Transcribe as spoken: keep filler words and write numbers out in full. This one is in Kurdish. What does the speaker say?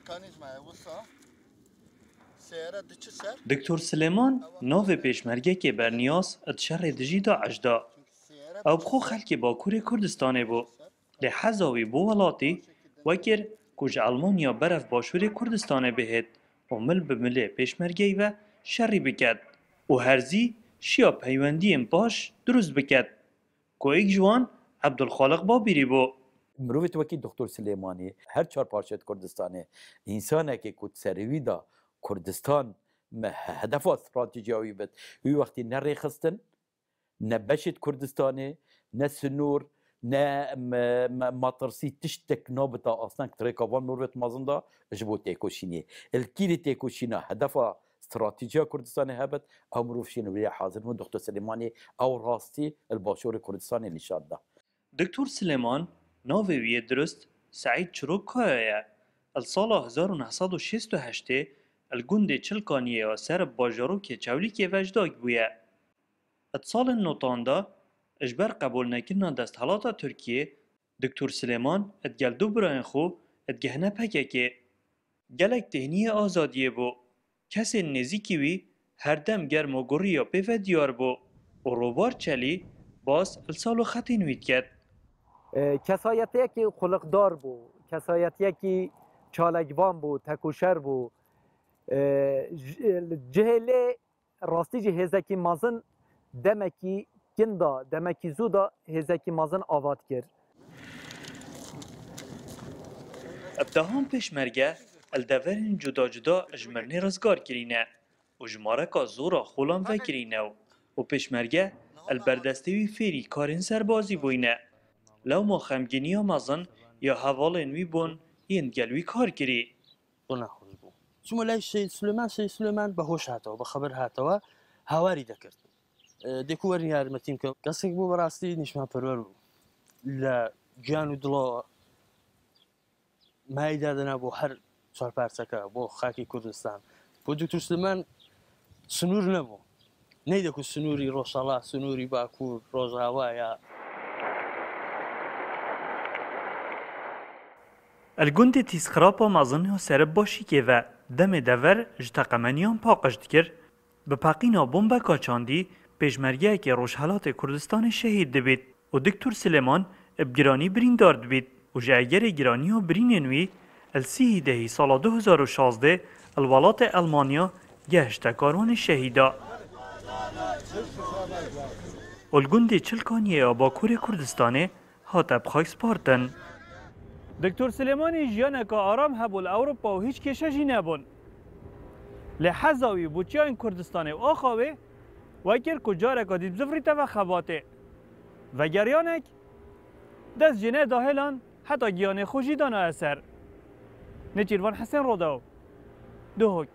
Mekanîzmayê wisa seyare diçi ser. Doktor Silêman navê pêşmergekê berniyaz di şerê dijî DAIŞ de. Ew bi xwe xelkê Bakurê Kurdistanê bû. Lê heza wî bo welatî wekir ku ji Elmanya berev Başûrê Kurdistanê bihêt û mil bi milê pêşmergeyî ve şerî biket û herzî şiya peywendiyên baş dirust biket. Ku êk ji wan Ebdulxaliq Babîrî bû. Mirovê wekî Doktor Silêmanî her çar parçeyê di Kurdistanê, însanekê ku di serê wî de Kurdistan me hedefa stratejiya wî bit, wî wextî ne rêxistin, ne beşê di Kurdistanê, ne sinûr, ne me, me, matirsî, tiştek nabita asteng di rêka van mirovê mezin de ji bo têkoşînê. Li kîrî têkoşîna hedefa stratejiya Kurdistanê hebit, ew mirov şîn wê hazir bûn. Doktor Silêmanî ew rastî li Başûrê Kurdistanê nîşan da. Doktor Silêman navê wî yê dirust Seîd Çirok Kaya ye. Li sala hezar û neh sed û şêst û heştê li gundê Çilkaniyê ya ser bi bajarokê Çewlîgê ve ji dayik bûye. Di salên notan de ji ber qebûlnekirina desthelata Tirkiyê, Doktor Silêman digel du birayên xwe digihîne P K K. Gelek têhniyê azadiyê bû. Kesên nêzîkî wî her dem germ û gurî ya pê ve diyar bû û Robar Çelî bas li sal û xetên wî diket. E, kesayetiyekî xuliqdar bû, kesayetiyekî çalakvan bû, tekoşer bû. E, ji-, cihê lê rastî jî hêzekî mezin demekî kin da, demekî zû da hêzekî mezin ava dikir. Bi dehan pêşmerge li deverên cuda cuda ji mirinê rizgar kirîne û ji mareka zora xolan vekirîne û, û pêşmerge li ber destê wî fêrî karên serbazî bûyne. Lewma xemgîniya mezin ya hevalên wî bûn yên gel wî kar kirî. زۆر ناخۆش بوو. چوومە لای شەید سولێمان، شەید سولێمان بە هۆش هاتەوە، بە خەبەر هاتەوە، هاواری دەکرد. ئێ، دێکو وەرن یارمەتیم کە کەسێک بوو بەڕاستی نیشتمانپەروەر بوو. لە گیان و دڵەوە مای دادەنا بۆ هەر چوار پارچەکە، بۆ خاکی کوردستان. بۆ دکتۆر سلێمان سنوور نەبوو. نەیدەکو سنووری ڕۆژهەڵات، سنووری باکوور، ڕۆژاوا یا Li gundê Tîsxirapa mezin ya serib Başîkê ve demê dever ji teqemeniyan paqij dikir, bi peqîna bombeka çandî pêşmergeyekê Rojhelatê Kurdistanê şehîd dibît û Diktor Silêman bi giranî birîndar dibît û ji egerê giraniya birînên wî li sîhî dehî sala du hezar û şazdeh li welatê Elmanya gehişte karwanê şehîda. Û li gundê Çilkaniyê ya Bakurê Kurdistanê hate bi xakspartin. Doktor Silêmanî jiyaneke aram hebû li Ewropa û hîç kêşe jî nebûn. Lê heza wî bo çiyayên Kurdistanê û axa wê wekir ku careka dî bizivirîte ve xebatê. Vegeriyanek dest jê ne dahêlan heta giyanê xwe jî dana eser. Nêçîrvan Hesên Rodew, Duhok.